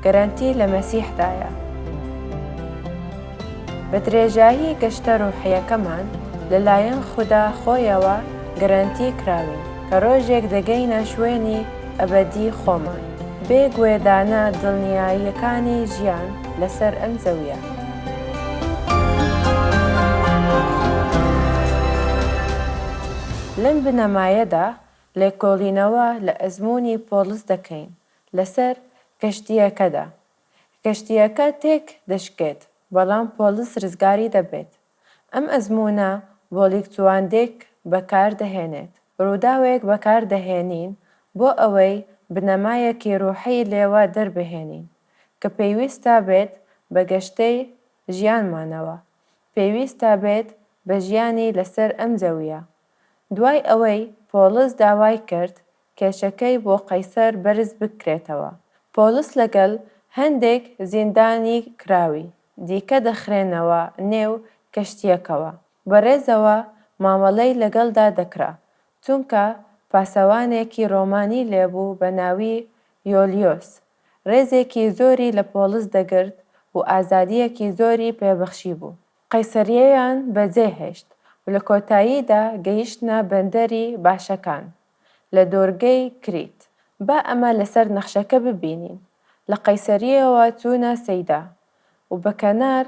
گەرەنتی لە مەسیحدایە. بە درێژایی گەشتە ڕوحییەکەمان لەلایەن خودا خۆیەوە گەرەنتی کراوین کە ڕۆژێک دەگەینە شوێنی ئەبەدی خۆمان، بێ گوێدانە دڵنیاییەکانی ژیان لەسەر ئەم زەوییە. لەم بنەمایەدا لێکۆڵینەوە لە ئەزموونی پۆڵس دەکەین لەسەر کەشتییەکەدا. کەشتییەکە تێک دەشکێت، بەڵام پۆڵس رزگاری دەبێت. ئەم ئەزموونە بۆ لیکچواندێک بەکار دەهێنێت. رووداوێک بەکار دەهێنین بۆ ئەوەی بنەمایەکی روحی لێوە دەربهێنین کە پێویستە بێت بە گەشتەی ژیانمانەوە، پێویستە بێت بە ژیانی لەسەر ئەم زەوییە. دوای ئەوەی پۆڵس داوای کرد کێشەکەی بۆ قەیسەر بەرز بکرێتەوە، پۆڵس لەگەڵ هەندێک زیندانیکراوی دیکە دەخرێنەوە نێو کەشتییەکەوە. بە ڕێزەوە مامەڵەی لەگەڵدا دەکرا، چونکە پاسەوانێکی ڕۆمانی لێبوو بە ناوی یۆلیۆس، ڕێزێکی زۆری لە پۆڵس دەگرت و ئازادییەکی زۆری پێبەخشیبوو. قەیسەرییەیان بەجێهێشت و لە کۆتاییدا گەیشتنە بەندەری باشەکان لە دۆرگەی کریت. با ئەمە لەسەر نەخشەکە ببینین. لە قەیسەرییەوە چوونە سەیدا و بە کەنار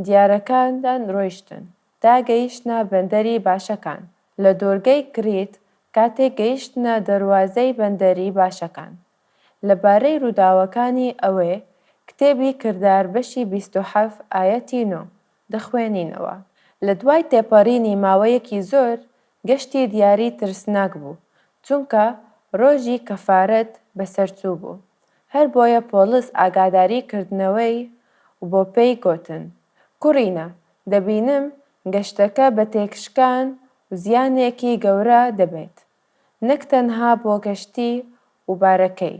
دیارەکاندا ڕۆیشتن تا گەیشتنە بەندەری باشەکان لە دۆرگەی کریت. کاتێک گەیشتنە دەروازەی بەندەری باشەکان، لە بارەی ڕووداوەکانی ئەوێ کتێبی کردار بەشی 27 ئایەتی 9 دەخوێنینەوە. لە دوای تێپەڕینی ماوەیەکی زۆر گەشتی دیاری ترسناک بوو، چونکە ڕۆژی کەفارەت بەسەرچوو بوو. هەر بۆیە پۆڵس ئاگاداری کردنەوەی و بۆ پێی گۆتن، کوڕینە، دەبینم گەشتەکە بە تێکشکان و زیانێکی گەورە دەبێت، نەک تەنها بۆ کەشتی و بارەکەی،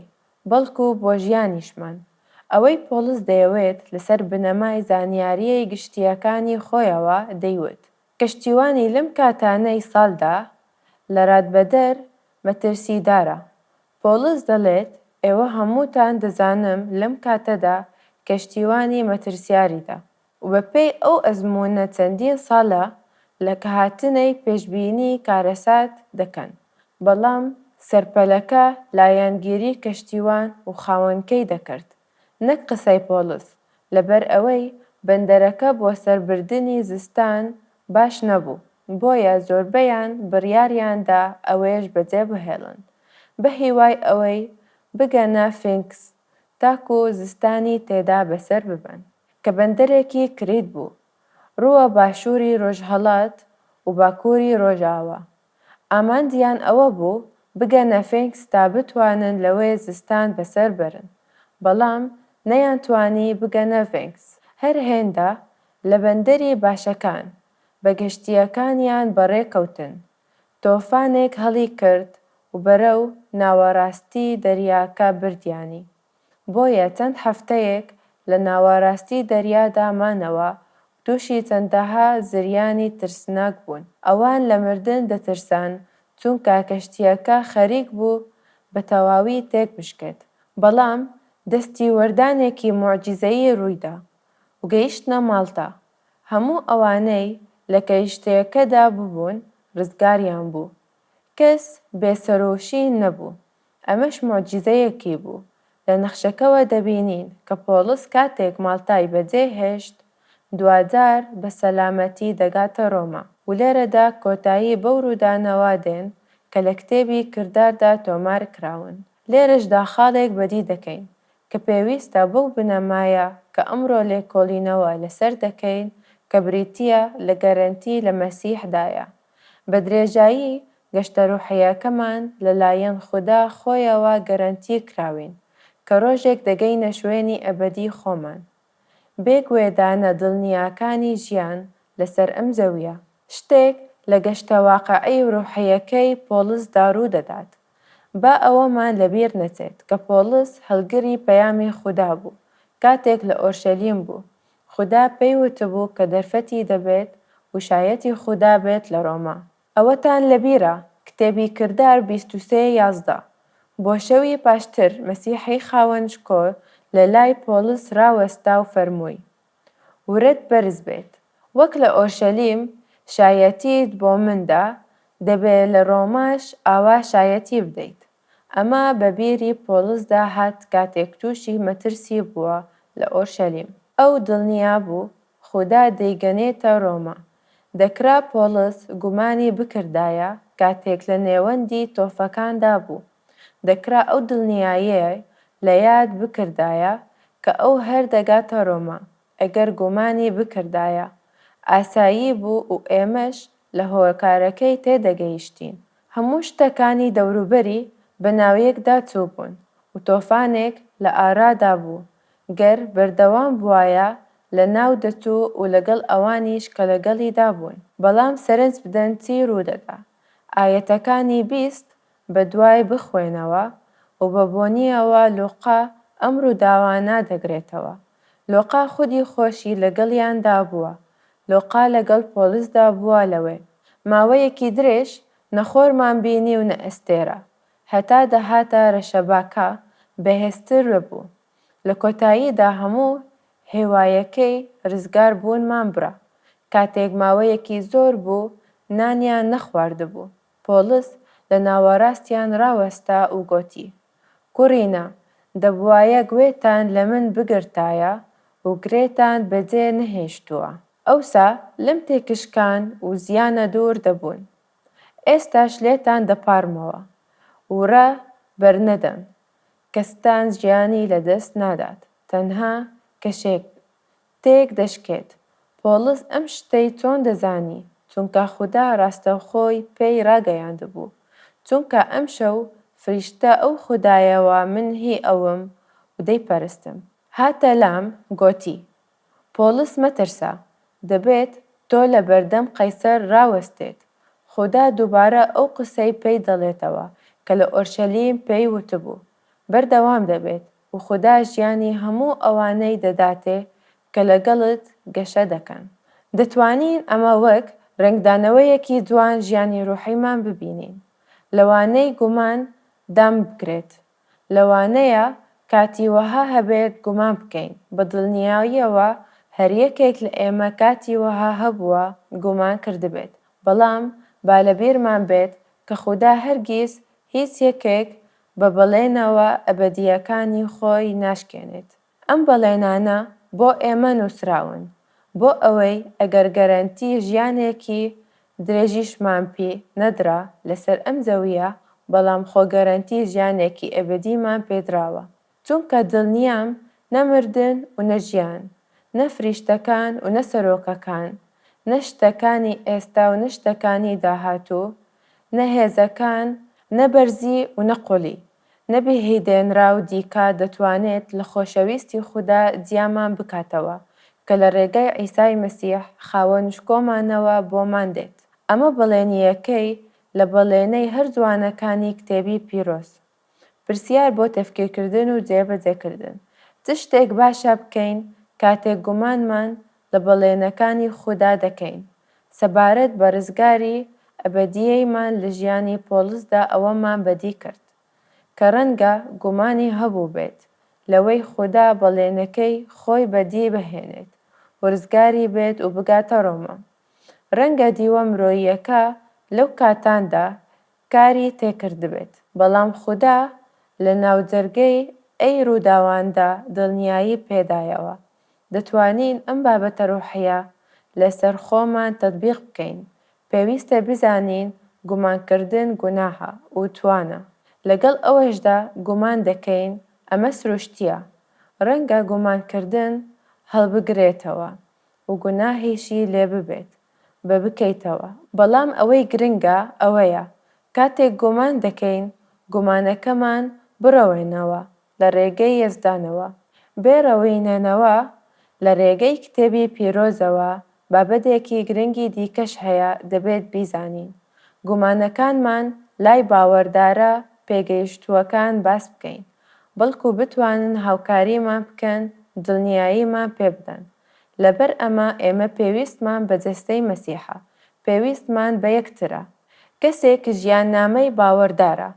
بەڵکو بۆ ژیانیشمان. ئەوەی پۆڵس دەیەوێت لەسەر بنەمای زانیاریی گشتییەکانی خۆیەوە دەیوت، کەشتیوانی لەم کاتانەی ساڵدا لەرادبەدەر مەترسیدارە. پۆڵس دەڵێت ئێوە هەمووتان دەزانم لەم کاتەدا کەشتیوانی مەترسیاریدا و بەپێی ئەو ئەزموونە چەندین ساڵە لە کەهاتنەی پێشبینی کارەسات دەکەن، بەڵام سەرپەلەکە لایەنگیری کەشتیوان و خاوەنکەی دەکرد نەک قسەی پۆڵس، لەبەر ئەوەی بەندەرەکە بۆ سەربردنی زستان باش نەبوو، بۆیە زۆربەیان بڕیاریان دا ئەوێش بەجێ بهێڵن بە هیوای ئەوەی بگەنە فینکس تاکو زستانی تێدا بەسەر ببەن. کە بەندەرێکی کریت بوو ڕووە باشووری ڕۆژهەڵات و باکووری ڕۆژاوا. ئامانجیان ئەوە بوو بگەنە فینکس تا بتوانن لەوێ زستان بەسەر بەرن، بەڵام نەیانتوانی بگەنە ڤێنکس. هەر هێندە لە بەندەری باشەکان بە گەشتییەکانیان بەڕێ کەوتن، تۆفانێک هەڵی کرد و بەرەو ناوەڕاستی دەریاکە بردیانی. بۆیە چەند هەفتەیەک لە ناوەراستی دەریادا مانەوە و تووشی چەندەها زریانی ترسناک بوون. ئەوان لە مردن دەترسان چونکە کەشتییەکە خەریک بوو بە تەواوی تێک بشکێت. بەڵام دەستیوەردانێکی موعجیزەیی ڕوویدا و گەیشتنە ماڵتا. هەموو ئەوانەی لە کەشتییەکەدا ببوون ڕزگاریان بوو. کەس بێسەروشین نەبوو. ئەمەش موعجیزەیەکی بوو. لە نەخشەکەوە دەبینین کە پۆڵس کاتێک ماڵتای بەجێ هێشت، دواجار بە سەلامەتی دەگاتە ڕۆما و لێرەدا کۆتایی بەو ڕوودانەوە دێن کە لە کتێبی کرداردا تۆمار کراون. لێرەشدا خاڵێک بەدی دەکەین کە پێویستە بەو بنەمایە کە ئەمڕۆ لێکۆڵینەوە لەسەر دەکەین کە بریتییە لە گەرەنتی لە مەسیحدایە بە درێژایی گەشتە ڕوحییەکەمان لەلایەن خودا خۆیەوە گەرەنتی کراوین کە ڕۆژێک دەگەینە شوێنی ئەبەدی خۆمان. بێ گوێدانە دڵنیاکانی ژیان لەسەر ئەم زەوییە. شتێک لە گەشتە واقعی و ڕوحییەکەی پۆڵسدا ڕوودەدات. با ئەوەمان لەبیر نەچێت کە پۆڵس هەڵگری پەیامی خودا بوو کاتێک لە ئۆرشەلیم بوو. خودا پێی وتبوو کە دەرفەتی دەبێت و شایەتی خودا بێت لە ڕۆما. ئەوەتان لەبیرە کتێبی کردار 23 11 بۆ شەوی پاشتر مەسیحی خاوەن شکۆ لە لای پۆڵس ڕاوەستا و فەرمووی، ورەت بەرز بێت، وەک لە ئۆرشەلیم شایەتیت بۆ من دا، دەبێ لە ڕۆماش ئاوا شایەتی بدەیت. ئەمە بە بیری پۆڵسدا هات کاتێک تووشی مەترسی بووە لە ئۆرشەلیم. ئەو دڵنیا بوو خودا دەیگەنێتە ڕۆما. دەکرا پۆڵس گومانی بکردایە کاتێک لە نێوەندی تۆفەکاندا بوو. دەکرا ئەو دڵنیاییەی لە یاد بکردایە کە ئەو هەر دەگاتە ڕۆما، ئەگەر گومانی بکردایە. ئاسایی بوو و ئێمەش لە هۆکارەکەی تێدەگەیشتین. هەموو شتەکانی دەوروبەری بە ناویەکدا چووبوون و تۆفانێک لە ئارادا بوو، گەر بەردەوام بوایە لە ناو دەچوو و لەگەڵ ئەوانیش کە لەگەڵیدا بوون. بەڵام سەرنج بدەن چی ڕوودەدا. ئایەتەکانی 20 بە دوای بخوێنەوە و بە بۆنیەوە لوقا ئەم ڕووداوانە دەگرێتەوە. لوقا خودی خۆشی لەگەڵیاندا بووە. لوقا لەگەڵ پۆڵسدا بووە لەوێ. ماوەیەکی درێژ نە خۆرمان بینی و نە ئەستێرە. هەتا دەهاتە رەشەباکە بەهێزتر دەبوو. لە کۆتاییدا هەموو هیوایەکەی رزگار بوونمان بڕا. کاتێک ماوەیەکی زۆر بوو نانیان نەخواردبوو، پۆڵس لە ناوەڕاستیان راوەستا و گۆتی، کوڕینە، دەبوایە گوێتان لە من بگرتایە و گرێتان بەجێ نەهێشتووە. ئەوسا لەم تێکشکان و زیانە دوور دەبوون. ئێستاش لێتان دەپاڕمەوە، وڕە بەرنەدەن، کەستان ژیانی لەدەست نادات، تەنها کەشێک تێک دەشکێت. پۆڵس ئەم شتەی چۆن دەزانی؟ چونکە خودا ڕاستەوخۆی پێی ڕاگەیاندبوو. چونکە ئەمشەو فریشتە ئەو خودایە وا من هی ئەوم و دەیپەرستم. هاتە لام، گۆتی، پۆڵس مەترسە، دەبێت تۆ لە بەردەم قەیسەر ڕاوەستێت. خودا دووبارە ئەو قسەی پێی دەڵێتەوە کە لە ئۆرشەلیم پێی وتبوو. بەردەوام دەبێت و خودا ژیانی هەموو ئەوانەی دەداتێ کە لەگەڵت گەشە دەکەن. دەتوانین ئەمە وەک ڕەنگدانەوەیەکی جوان ژیانی ڕۆحیمان ببینین. لەوانەی گومان دامبگرێت. لەوانەیە کاتی وەها هەبێت گومان بکەین، بە دڵنیاییەوە هەر یەکێک لە ئێمە کاتی وەها هەبووە گومان کردبێت، بەڵام با لەبیرمان بێت کە خودا هەرگیز هیچ یەکێک بە بەڵێنەوە ئەبەدییەکانی خۆی ناشکێنێت. ئەم بەڵێنانە بۆ ئێمە نووسراون، بۆ ئەوەی ئەگەر گەرەنتی ژیانێکی درێژیشمان پی نەدرا لەسەر ئەم زەوییە، بەڵام خۆ گەرەنتی ژیانێکی ئەبەدیمان پێدراوە. چونکە دڵنیام نە مردن و نە ژیان، نە فریشتەکان و نە سەرۆکەکان، نە شتەکانی ئێستا و نە شتەکانی داهاتوو، نە هێزەکان، نە بەرزی و نە قوڵی، نە بهیدێنراو دیکە دەتوانێت لە خۆشەویستی خودا جیامان بکاتەوە کە لە ڕێگای عیسای مەسیح خاوەنشکۆمانەوە بۆمان دێت. ئەمە بەڵێنییەکەی لە بەڵێنەی هەر جوانەکانی کتێبی پیرۆز. پرسیار بۆ تەفکیرکردن و جێبەجێکردن، چ شتێک باشە بکەین کاتێک گومانمان لە بەڵێنەکانی خودا دەکەین سەبارەت بە ڕزگاری ئەبەدییمان لە ژیانی پۆڵسدا ئەوەمان بەدی کرد کە ڕەنگە گومانی هەبووبێت لەوەی خودا بەڵێنەکەی خۆی بەدی بهێنێت و ڕزگاری بێت و بگاتە ڕۆما. ڕەنگە دیوە مرۆییەکە لەو کاتاندا کاری تێکردبێت، بەڵام خودا لە ناوجەرگەی ئەی ڕووداواندا دڵنیایی پێدایەوە. دەتوانین ئەم بابەتە ڕۆحییە لەسەر خۆمان تەتبیق بکەین. پێویستە بزانین گومانکردن گوناهە و توانە. لەگەڵ ئەوەشدا گومان دەکەین، ئەمە سروشتییە. ڕەنگە گومانکردن هەڵبگرێتەوە و گوناهیشی لێ ببێت بە بکەیتەوە، بەڵام ئەوەی گرنگە ئەوەیە کاتێک گومان دەکەین گومانەکەمان بڕەوێنەوە لە ڕێگەی یەزدانەوە. بێ ڕەوینەنەوە لە ڕێگەی کتێبی پیرۆزەوە بابەتێکی گرنگی دیکەش هەیە دەبێت بیزانین، گومانەکانمان لای باوەڕدارە پێگەیشتووەکان باس بکەین، بەڵکو بتوانن هاوکاریمان بکەن دڵنیاییمان پێبدەن. لەبەر ئەمە ئێمە پێویستمان بە جەستەی مەسیحە، پێویستمان بە یەکترە. کەسێک ژیاننامەی باوەڕدارە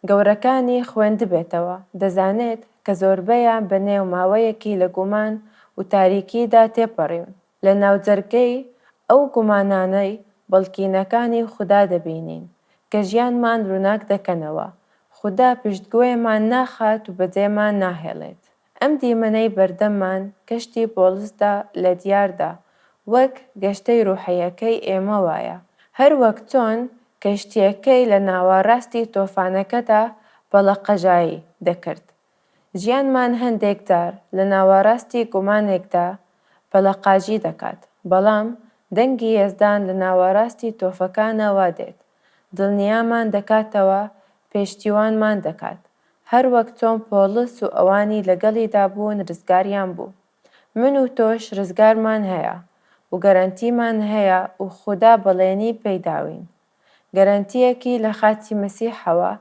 گەورەکانی خوێندبێتەوە، دەزانێت کە زۆربەیان بە نێو ماوەیەکی لە گومان و تاریکیدا تێپەڕیون، لە ناوجەرگەی ئەو گومانانەی بەڵکینەکانی خودا دەبینین کە ژیانمان ڕووناک دەکەنەوە، خودا پشتگوێمان ناخات و بەجێمان ناهێڵێت. ئەم دیمەنەی بەردەممان کەشتی پۆڵسدا لە دیاردا وەک گەشتەی ڕوحییەکەی ئێمە وایە. هەر وەک چۆن کەشتییەکەی لە ناوەڕاستی تۆفانەکەدا پەڵەقەژایی دەکرد، ژیانمان هەندێک جار لە ناوەڕاستی گومانێکدا پەلەقاژی دەکات، بەڵام دەنگی یەزدان لە ناوەڕاستی تۆفەکانەوە دێت، دڵنیامان دەکاتەوە، پێشتیوانمان دەکات، هەروەک چۆن پۆڵس و ئەوانی لەگەڵیدا بوون ڕزگاریان بوو. من و تۆش ڕزگارمان هەیە و گەرەنتیمان هەیە و خودا بەڵێنی پێیداوین. گەرەنتییەکی لە خاچی مەسیحەوە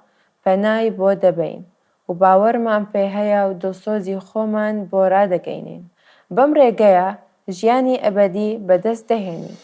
پەنای بۆ دەبەین و باوەڕمان پێ هەیە و دڵسۆزی خۆمان بۆ ڕادەگەینین. بەم ڕێگەیە ژیانی ئەبەدی بەدەست دەهێنین.